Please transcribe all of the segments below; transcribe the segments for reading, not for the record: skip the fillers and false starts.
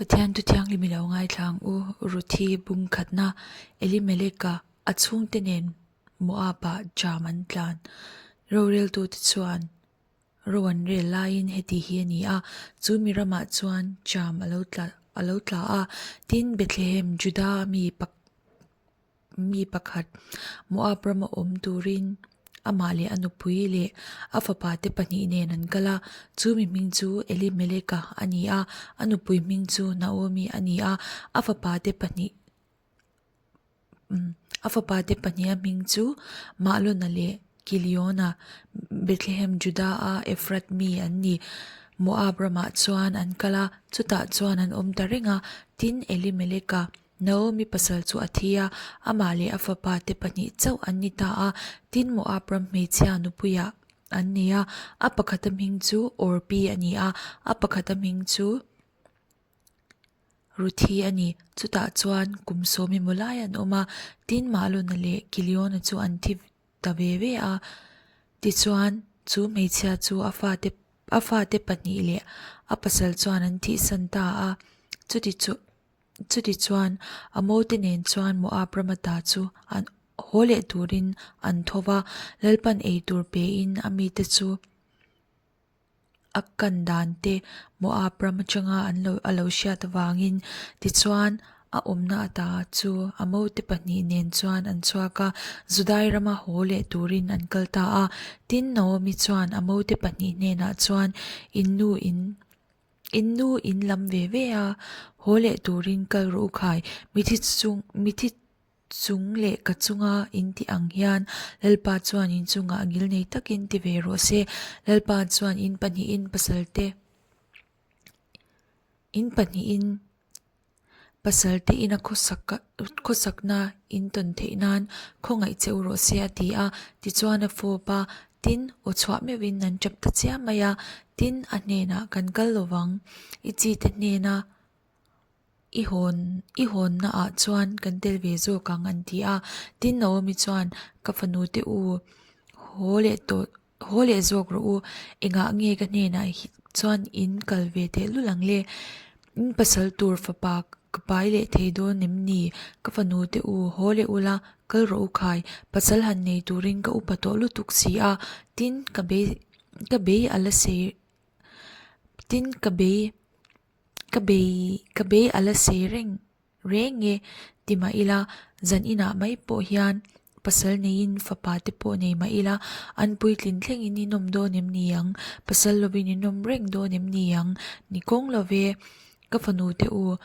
Pathian thu thianghlim i lo ngaithla ang u, Ruthi bungkhatna Elimeleka a chhungte nen Moab-ah jam an tlan. Roreltute chuan ro an rel laiin heti hi a ni a, chu mi ramah chuan jam a lo tla a lo tla a, tin Bethlehem, Juda mi pak Mi pakhat Moab rama awm turin amah leh a nupui leh a fapa te pahnih nen an kal a, chu mi hming chu Elimeleka a ni a, a nupui hming chu Naomi a ni a, a fapa te pahnih a fapa te pahniha hming chu Mahlona leh Kiliona, Bethlehem Juda-a Ephrath mi an ni. Moab ramah chuan an kal a, chutah chuan an awm ta reng a, tin Elimeleka Naomi pasal chu a thi a, amah leh a fapa te pahnih chauh an ni ta a, tin Moab ram hmeichhia nupuiah an nei a, a pakhata hming chu Orpi a ni a, a pakhata hming chu Ruthi a ni. Chutah chuan kum sawm emaw lai an awm a, tin Mahlona leh Kiliona chu an thi ta ve ve a, tichuan chu hmeichhia chu a fate a fate pahnih leh a pasal chuan an thihsan ta a, chuti chu. Chutichuan, a mote nen chuan Moab rama ta chu an haw leh turin an tho va, Lalpan ei tur pein a mite chu a kan dan te Moab ram atanga an lo a lo hriat avangin. Tichuan, a awmna ata chu a mote pahnih nen chuan an chhuak a, Judai rama haw leh turin an kal ta a. Tin, Naomi chuan a mote pahnih hnenah chuan, In nu in In nu in lam ve ve a, haw leh turin kal rawh u khai, mithi chung mithi chung leh ka chunga in tih ang hian Lalpa chuan in chungah ngil nei takin ti ve rawh se, Lalpa chuan in pahnihin pasal te in pahnihin Pasal te ina khawsak khawsakna in tawn theih nan khawngaih che u rawh se a ti a, tichuan a fawp a, tin aw chhuah meuhin an tap ta chiam mai a, tin a hnenah kan kal lo vang, i chi te hnena i hawn i hawnna ah chuan kan tel ve zawk ang an ti a, tin Naomi chuan ka fanu te u haw leh tawh Haw leh zawk rawh u, engah nge ka hnenah chuan in kal ve teh lul ang le? In pasal tur fapa ka pai leh thei dawn em ni? Ka fanu te u, haw leh ula, kal rawh u khai, pasal han nei turin ka upa tawh lutuk si a, tin ka bei ka bei a la sei tin ka bei ka bei ka bei a la sei reng. Reng e, ti mah ila, zan inah mai pawh hian pasal neiin fapa te pawh nei mah ila, an puitlin thlengin in awm dawn em ni ang? Pasal lovin in awm reng dawn em ni ang? Ni kawng lo ve, ka fanu te u,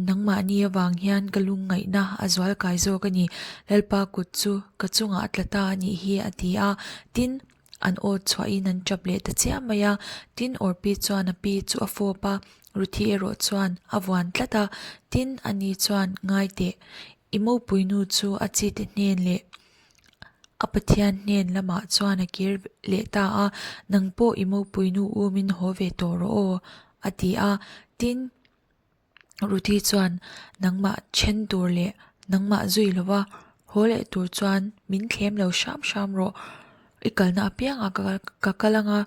nangmahni avang hian ka lungngaihna a zual kai zawk a ni, Lalpa kut chu ka chungah a tla ta a nih hi, a ti a. Tin, An aw chhuahin an tap leh ta chiah mai a, tin Orpi chuan a pi chu a fawp a, Ruthi erawh chuan a vuan tlat a, tin ani chuan ngai teh, i mopui nu chu a chite hnen leh a Pathian hnen lamah chuan a kir leh ta a, nang pawh i mopui nu umin haw ve tawh rawh aw, a ti a, tin. Ruthi chuan nangmah then tur leh nangmah zui lova haw leh tur chuan min thlem lo hram hram rawh. I kalna apiangah ka kal anga,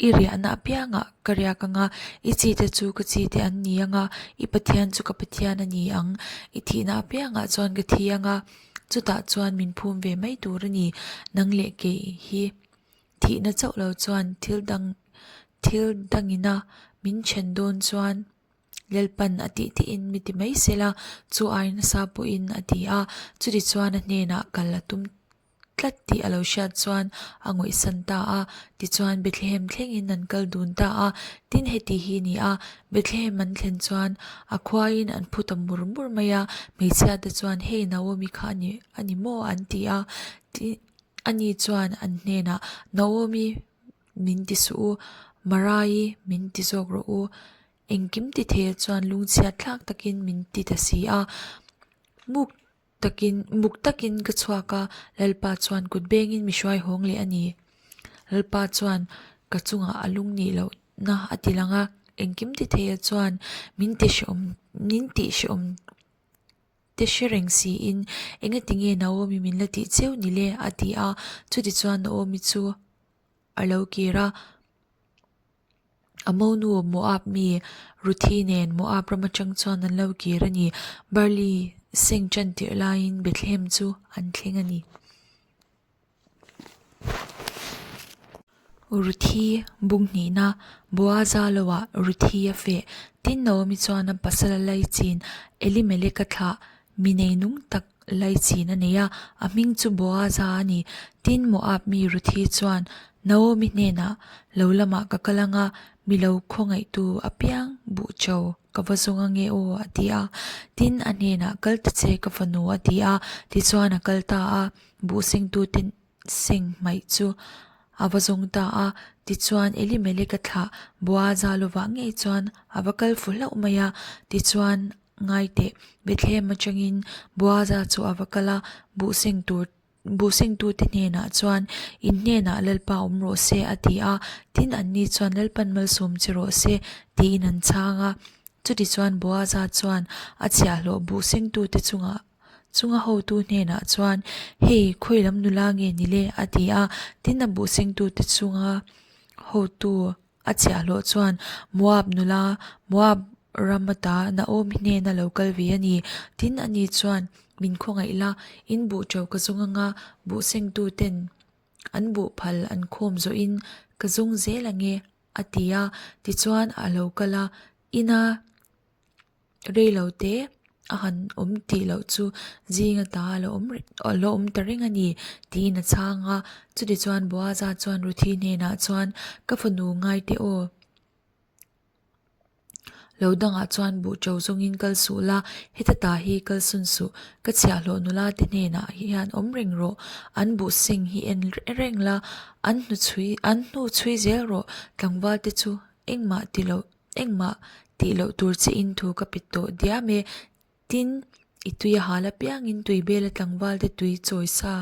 i riahna apiangah ka riak anga, i chite chu ka chite an ni anga, i Pathian chu ka Pathian a ni ang. I thihna apiangah chuan ka thi anga, chutah chuan min phum ve mai tur a ni. Nang leh kei hi Thihna chauh lo chuan thil dang thil dangina min then dawn chuan Lalpan a tih tihin mi ti mai sela, chu ai nasa pawhin a ti a. Chuti chuan a hnenah kal a tum tlat tih a lo hriat chuan a ngawihsan ta a. Tichuan Bethlehem thlengin an kal dun ta a. Tin heti hi ni a, Bethlehem an thlen chuan a khuaiin an phu ta mur mur mai a. Hmeichhia te chuan hei Naomi kha a ni a ni maw an ti a. Tin. Ani chuan an hnenah, Naomi min ti suh u, Marai min ti zawk rawh u. Engkim ti thei chuan lungchhiat thlak takin min ti ta si a. Muk takin muk takin ka chhuak a, Lalpa chuan kut bengin mi hruai hawng leh a ni. Lalpa chuan ka chungah a lung nih lohna a ti lang a, engkim ti thei chuan min ti hrehawm min tih hrehawm te hre reng siin, Engati nge Naomi min la tih cheu ni le? a ti a. Chutichuan Naomi chu a lo kir a. A monu Moab mi Ruthi nen Moab ram atang chuan an lo kir a ni. Barley seng tan tirh laiin Bethlehem chu an thleng a ni. Ruthi bung hnihna Boaza loah Ruthi a feh. Tin Naomi chuan a pasal a laichin Elimelek a thlah. Mi neinung tak laichin a nei a, a hming chu Boaza a ni. Tin, Moab mi Ruthi chuan Naomi hnenah, Lo lamah ka kal ang a, mi lo khawngaihtu apiang buh cho ka va zawng ange aw, a ti a. Tin, a hnenah, Kal ta che ka fanu, a ti a. Tichuan a kal ta a, buh sengtute seng hmaih chu a va zawng ta a. Tichuan, Elimelek a thlah Boaza lovah ngei chuan a va kal fu hlauh mai a. Tichuan, Ngai teh, Bethlehem atangin Boaza chu a va kal a, buh seng tur buh sengtute hnenah chuan, In hnenah Lalpa awm rawh se, a ti a. Tin, anni chuan, Lalpan malsawm che rawh se, tiin an chhang a. Chutichuan Boaza chuan a chhiahhlawh buh sengtute chungah chunga hotu hnenah chuan, Hei, khawi lam nula nge ni le? a ti a. Tin, a buh sengtute chunga hotu A chhiahhlawh chuan Moab nula, Moab ram ata Naomi hnena lo kal ve a ni. Tin, ani chuan, Min khawngaih la, in buh ṭo ka zawng anga buh sengtuten an buh phal an khawm zawhin ka zawng zel ange, a ti a. Tichuan, a lo kal a, ina Rei lo te a han awm tih loh chu zing ata a la awm a la awm ta reng a ni tiin a chhang a. Chutichuan Boaza chuan Ruthi hnenah chuan ka fanu ngai teh aw, lo dangah chuan buh ṭo zawngin kal suh la, heta ta hi kal sun suh, ka chhiahhlawh nula te hnenah hian awm reng rawh, an buh seng hi en reng la, an hnu chhui an hnu chhui zel rawh, tlangval te chu engmah ti loh Engmah tih loh tur che in thu ka pe tawh diam e. Tin, i tui a hal apiangin tui bela tlangval te tui chawi sa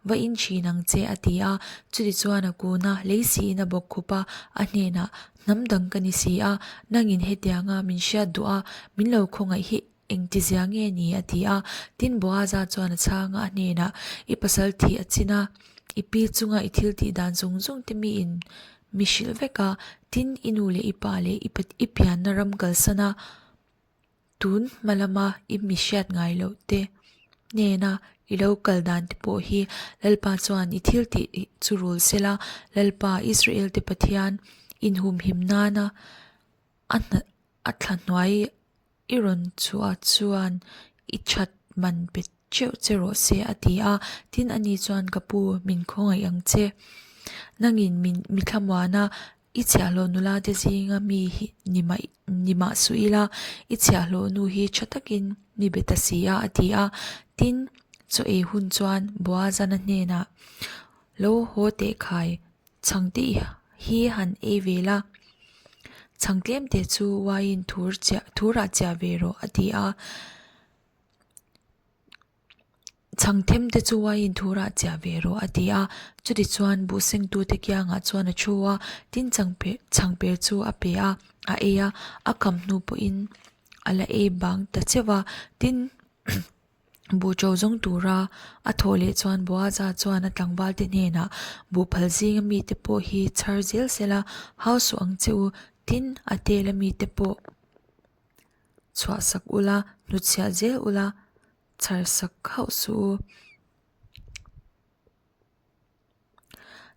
va in thin ang che a ti a. Chutichuan a kun a, lei siin a bawk khup a, a hnenah, Hnam dang ka ni si a, nangin hetianga min hriat duh a, min lo khawngaih hi engtizia nge ni? a ti a. Tin, Boaza chuan a chhang a, a hnenah, I pasal thih a chin a, i pi chunga i thil tih dan zawng zawng te miin Mi hrilh vek a, tin i nu leh i pa leh i i pianna ram kalsan a, tun hma lama i mi hriat ngai loh te hnena i lo kal dan te pawh hi Lalpa chuan i thil tih chu rul sela, Lalpa Israel te Pathian inhumhim nana a hna a thla hnuai I rawn chhuah chuan i that man pe teuh che rawh se a ti a. Tin ani chuan ka pu min khawngaih ang che. Nangin min mi thlamuana i chhiahhlawh nula te zinga mi hi ni mah ni mah suh ila i chhiahhlawh nu hi tha takin mi be ta si a a ti a. Tin chaw ei hun chuan Boazana hnenah lo haw teh khai Chhangte hi han ei ve la, chhang tlem te chu uaiin thur chiah thurah chiah ve rawh a ti a, chhang them te chu uaiin thurah chiah ve rawh a ti a, chutichuan buh sengtute kiangah chuan a thu a, tin changper chhangper chu a pe a, a ei a, a kham hnu pawhin a la ei bang ta cheuh a, tin. Buh ṭo zawng tura a thawh leh chuan Boaza chuan a tlangvalte hnenah, Buh phal zinga mite pawh hi chhar zel sela, hau suh ang che u, tin a tela mite pawh chhuahsak ula, hnutchhiah zel ula, chharsak hauh suh u.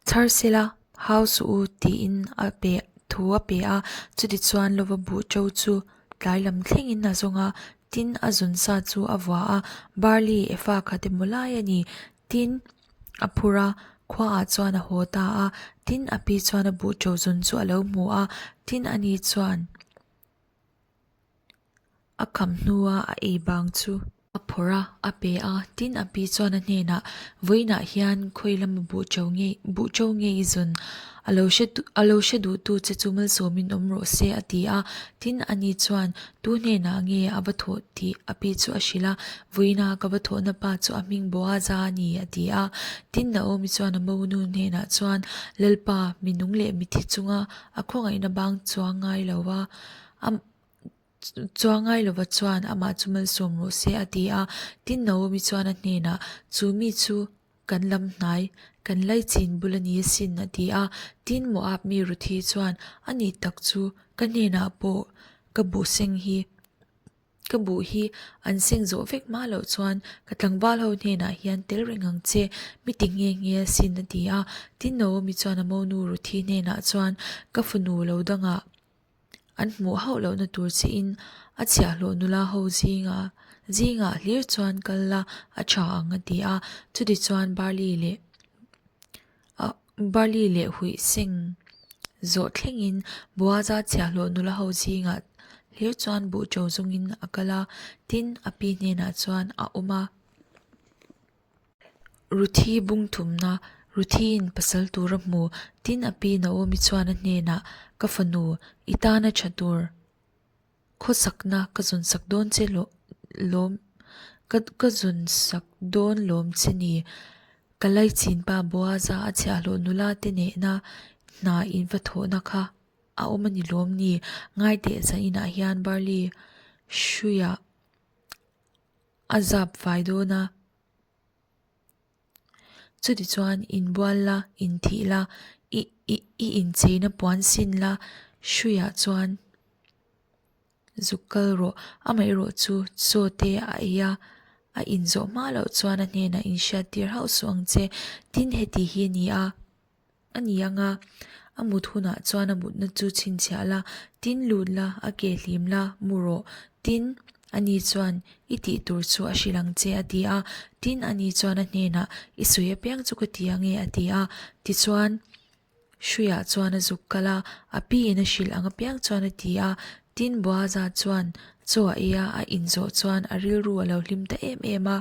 Chhar sela, hau suh u tiin a pe thu a pe a, chutichuan lova buh ṭo chu tlai lam thlengin a zawng a, tin a zun sa chu a vua a, barley efa khat emaw lai a ni, tin a phur a, khuaah chuan a haw ta a, tin a pi chuan a buh ṭo zun chu a lo hmu a, tin ani chuan. A kham hnua a ei bang chu. A phawrh a, a pe a, tin a pi chuan a hnenah, Vawiinah hian khawi lama buh ṭo nge buh ṭo nge i zawn? A lo hre a lo hre duhtu che chu malsawmin awm rawh se, a ti a. Tin ani chuan, Tu hnenah nge a va thawh tih a pi chu a hrilh a, Vawiina ka va thawhna pa chu a hming Boaza a ni, a ti a. Tin Naomi chuan a monu hnenah chuan, Lalpa, mi nung leh mithi chunga a khawngaihna bang chuang ngai lo va, A chuang ngai lova chuan amah chu malsawm rawh se a ti a. Tin Naomi chuan a hnenah, Chu mi chu Kan lam hnai, kan laichin bul a ni asin, a ti a. Tin, Moab mi Ruthi chuan, A nih tak chu, ka hnenah pawh ka buh seng hi, ka buh hi an seng zawh vek hma loh chuan ka tlangval ho hnenah hian tel reng ang che, mi ti nghe nghe asin, a ti a. Tin, Naomi chuan a monu Ruthi hnenah chuan, Ka fanu lo dangah An hmuh hauh lohna tur chiin a chhiahhlawh nula ho zinga zingah hlir chuan kal la a tha ang a ti a. Chutichuan barley leh ah barley leh huih seng zawh thlengin Boaza chhiahhlawh nula ho zingah hlir chuan buh ṭo zawngin a kal a, tin a pi hnenah chuan a awm a. Ruthi bung thumna, Ruthiin pasal tur a hmu, tin a pi Naomi chuan a hnenah, Ka fanu, i tana tha tur khawsakna ka zawnsak dawn che lawm, ka zawnsak dawn lawm che ni. Ka laichinpa Boaza a chhiahhlawh nula te nehna hna in va thawhna kha a awm a ni lawm ni? Ngaiteh zaninah hian barley hruiah A zap fai dawn a. Chutichuan inbual la, inthih la, i i i incheina puan sin la, hruiah chuan zuk kal rawh. Amaherawh chu chaw te a ei a, a inzawh hma loh chuan a hnenah inhriattir hauh suh ang che. Tin, heti hi a ni a. A ni ang a, a mut hunah chuan a mutna chu chhinchhiah la, tin lut la, a ke hlim la, mu rawh. Tin, ani chuan i tih tur chu a hrilh ang che a ti a. Tin, ani chuan a hnenah, I sawi apiang chu ka ti ang e a ti a. Tichuan, hruiah chuan a zuk kal a, a piin a hrilh ang apiang chuan a ti a. Tin, Boaza chuan chaw a ei a, a inzawh chuan a rilru a lo hlim ta em em a.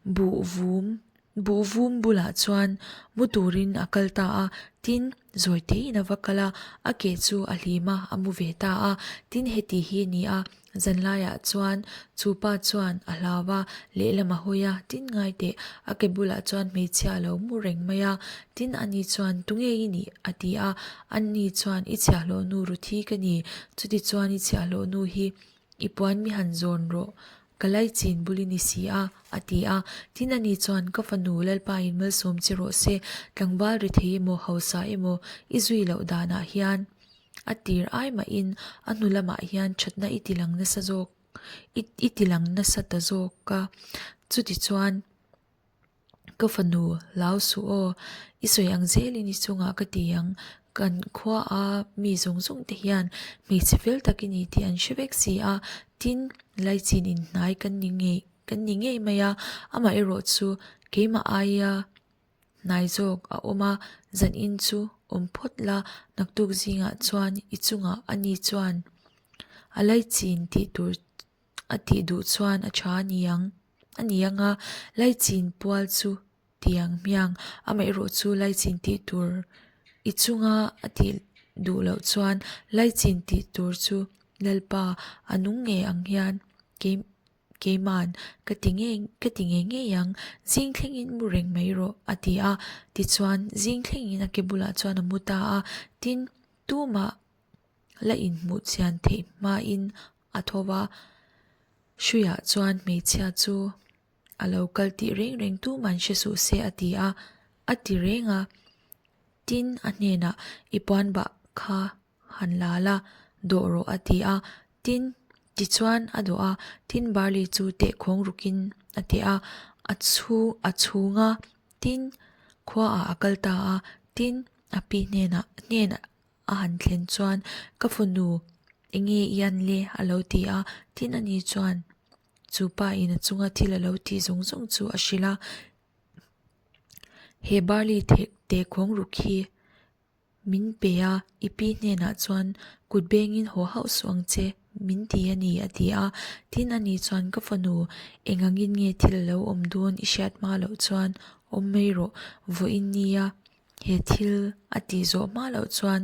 Buh vum Buh vum bulah chuan mu turin a kal ta a, tin, zawi teiin a va kal a, a ke chu a hlim a, a mu ve ta a. Tin, heti hi a ni a, zanlaiah chuan chu pa chuan a hlau a, lehlam a hawi a, tin ngai teh, a ke bulah chuan hmeichhia a lo mu reng mai a. Tin, ani chuan, Tunge i nih? a ti a. Ani chuan, I chhiahhlawh nu Ruthi ka ni, chutichuan i chhiahhlawh nu hi I puan mi han zawn rawh, ka laichin bul i ni si a, a ti a. Tin ani chuan, Ka fanu, Lalpa in malsawm che rawh se, tlangval rethei emaw, hausa emaw i zui loh danah hian a tir ai mahin a hnu lamah hian thatna i ti lang nasa zawk, i ti lang nasa ta zawk a. Chutichuan. Ka fanu, hlau suh aw, i sawi ang zelin i chungah ka ti ang, kan khuaa mi zawng zawng te hian hmeichhe fel tak i ni tih an hre vek si a, tin, laichin inhnai kan ni ngei kan ni ngei mai a, amaherawh chu keimah aia hnai zawk a awm a, zanin chu awm phawt la, naktuk zingah chuan i chungah ani chuan a laichin tih tur A tih duh chuan a tha a ni ang. A ni ang a, laichin pual chu ti ang hmiang. Amaherawh chu laichin tih tur i chunga a tih duh loh chuan laichin tih tur chu Lalpa a nung ngei ang hian kei keiman ka ti ngei ka ti ngei ngei ang. Zing thlengin mu reng mai rawh a ti a. Tichuan zing thlengin a ke bulah chuan a mu ta a. Tin, tumah la inhmuh chian theih hmain a tho va, hruiah chuan hmeichhia chu a lo kal tih reng reng tuman hre suh se a ti a, a ti reng a. Tin, a hnenah i puan bah kha han la la, dawh rawh a ti a. Tin, tichuan a dawh a, tin barley chu tehkhawng rukin a teh a, a chhu a chhung a, tin, khuaah a kal ta a, tin, a pi hnenah hnenah A han thlen chuan, Ka fanu, enge i an le? a lo ti a. Tin ani chuan chu pa in a chunga thil a lo tih zawng zawng chu a hrilh a. He barley tehkhawng ruk hi min pe a, i pi hnenah chuan kut bengin haw hauh suh ang che, min ti a ni, a ti a. Tin ani chuan, Ka fanu, eng angin nge thil a lo awm dawn i hriat hma loh chuan awm mai rawh, vawiin nia He thil a tih zawh hma loh chuan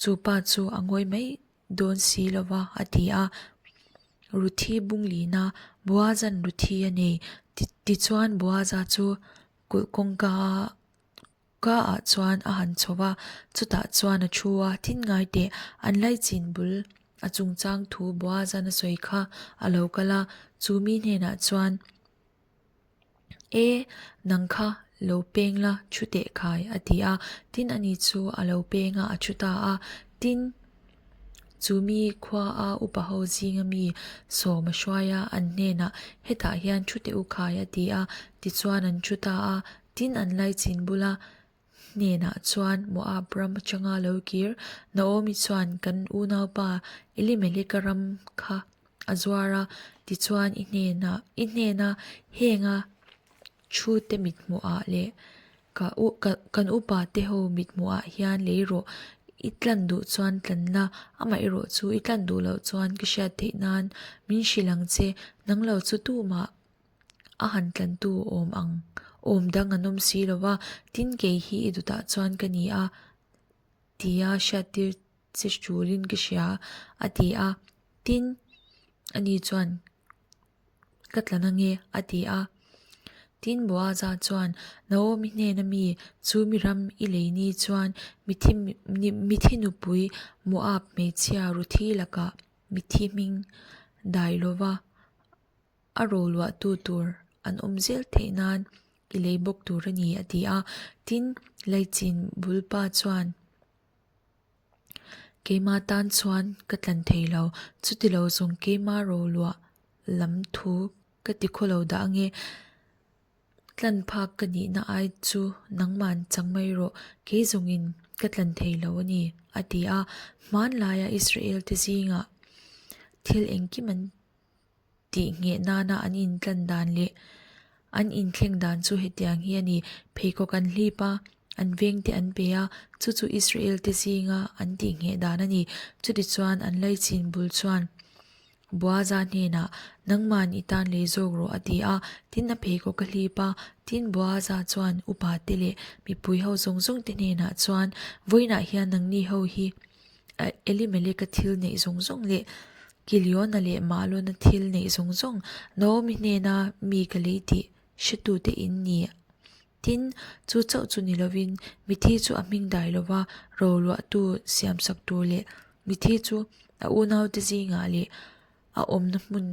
chu pa chu a ngawi mai dawn si lo va, a ti a. Ruthi bunglina Boaza'n Ruthi a nei. Tichuan Boaza chu kulh kawngka kaah chuan a han chho va, chutah chuan a thu a, Tin ngai teh, an laichin bul a chungchang thu Boaza'n a sawi kha a lo kal a, chu mi hnenah chuan, E, nang kha. Lo peng la, thu teh khai, a ti a. Tin, ani chu a lo peng a, a thu ta a. Tin, chu mi khua a upa ho zinga mi sawm a hruai a, an hnenah, Hetah hian thu teh u khai, a ti a. Tichuan an thu ta a. Tin, an laichin bula hnenah chuan Moab ram atanga lo kir Naomi chuan kan unaupa Elimeleka ram kha a zuar a, tichuan i hnenah i hnena henga thu te mithmuhah leh ka u ka kan upa te ho mithmuhah hian lei rawh i tlan duh chuan tlan la amaherawh chu i tlan duh loh chuan ka hriat theih nan min hrilh ang che nang lo chu tumah A han tlantu awm ang awm dang an awm si lo va, tin kei hi i dutah chuan ka ni a tia hriattir che ṭulin ka hria a ti a. Tin, ani chuan ka tlan ange a ti a. Tin, Boaza chuan Naomi hnena mi chu mi ram i lei ni chuan mithi mithi nupui Moab hmeichhia Ruthi lakah mithi hming dai lova a roluahtu tur an awm zel theih nan i lei bawk tur a ni a ti a. Tin, Laichin bulpa chuan keima tan chuan ka tlan thei lo, chuti lo zawng keima roluah lam thu ka ti khaw lo dah ange, tlan phak ka nihna ai chu nangman chang mai rawh, kei zawngin ka tlan thei lo a ni a ti a. Hmanlaia Israel te zingah thil engkim an tih ngheh nana an intlan dan leh an inthleng dan chu hetiang hi a ni. Pheikhawk an hlip a, an vengte an pe a, chu chu Israel te zinga an tih ngheh dan a ni. Chutichuan an laichin bul chuan Boaza hnenah, Nangman i tan lei zawk rawh a ti a, tin a pheikhawk a hlip a. Tin Boaza chuan upa te leh mipui ho zawng zawng te hnenah chuan, Vawiinah hian nangni ho hi Elimeleka thil neih zawng zawng leh Kiliona leh Mahlona thil neih zawng zawng Naomi hnena mi ka lei tih hretute in ni. Tin, chu chauh chu ni lovin mithi chu a hming dai lova roluahtu siamsak tur leh mithi chu a unaute zingah leh A awmna hmun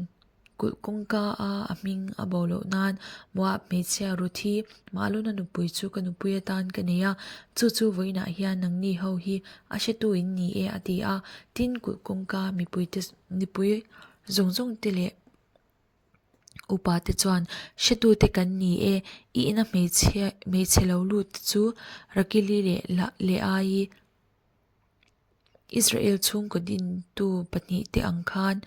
kulh kawngka a a hming a bo loh nan Moab hmeichhia Ruthi Mahlona nupui chu ka nupui atan ka nei a, chu chu vawiinah hian nangni ho hi a hretu in ni e a ti a. Tin, kulh kawngka mipuite nipui zawng zawng te leh upa te chuan hretute kan ni e, i ina hmeichhia hmeichhe lo lut te chu Rakili leh Leaii Israel chhungkaw dintu pahnihte ang khan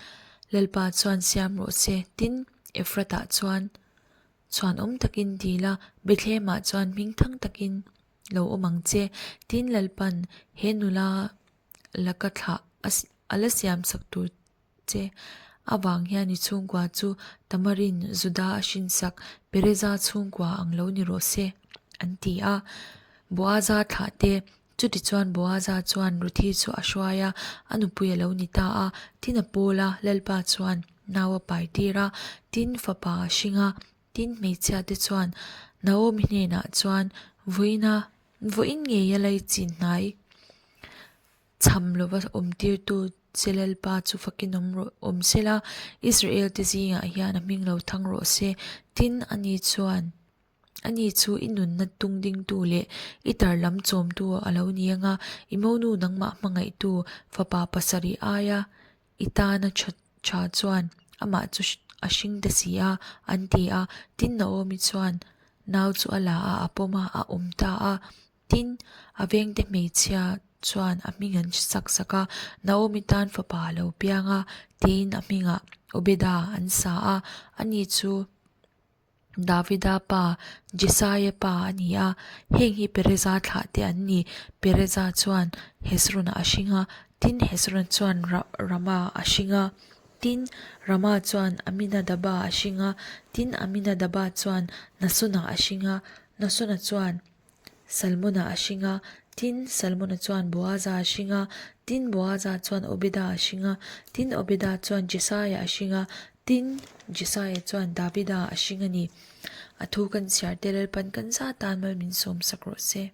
Lalpa chuan siam rawh se. Tin, Ephratah chuan chhuanawm takin dil a, Bethlehemah chuan hmingthang takin lo awm ang che. Tin, Lalpan he nula laka thlah a la siamsak tur che avang hian i chhungkua chu Tamarin Juda a hrinsak Pereza chhungkua ang lo ni rawh se, an ti a. Boaza thlah te, chutichuan Boaza chuan Ruthi chu a hruai a, a nupui a lo ni ta a. Tin a pawl a, Lalpa chuan nau a pai tir a, tin fapa a hring a, tin hmeichhia te chuan Naomi hnenah chuan vawiina vawiin ngei a laichin hnai. Chham lova awmtirtu che Lalpa chu fakin awm rawh awm sela, Israel te zingah hian a hming lo thang rawh se. Tin, ani chuan, Ani chu i nunna tung dingtu leh i tar lam chawmtu a lo ni anga, i monu nangmah hmangaihtu fapa pasarih aia i tana tha tha chuan amah chu a hring ta si a, an ti a. Tin, Naomi chuan nau chu a la a, a pawm a, a awm ta a. Tin, a vengte hmeichhia chuan a hming an sak sak a, Naomi tan fapa a lo piang a, tiin a hmingah Obeda an sa a. Ani chu Davida pa Jesaia pa a ni a, heng hi Pereza thlahte an ni. Pereza chuan Hezrona a hring a, tin Hezrona chuan Rama a hring a, tin Rama chuan Aminadaba a hring a, tin Aminadaba chuan Nasona a hring a, Nasona chuan Salmona a hring a, tin, Salmona chuan Boaza a hring a, tin, Boaza chuan Obeda a hring a, tin, Obeda chuan Jesaia a hring a, tin, Jesaia chuan Davida a hring a ni. A thu kan chhiar te Lalpan kan za tan mal min sawm sak rawh se.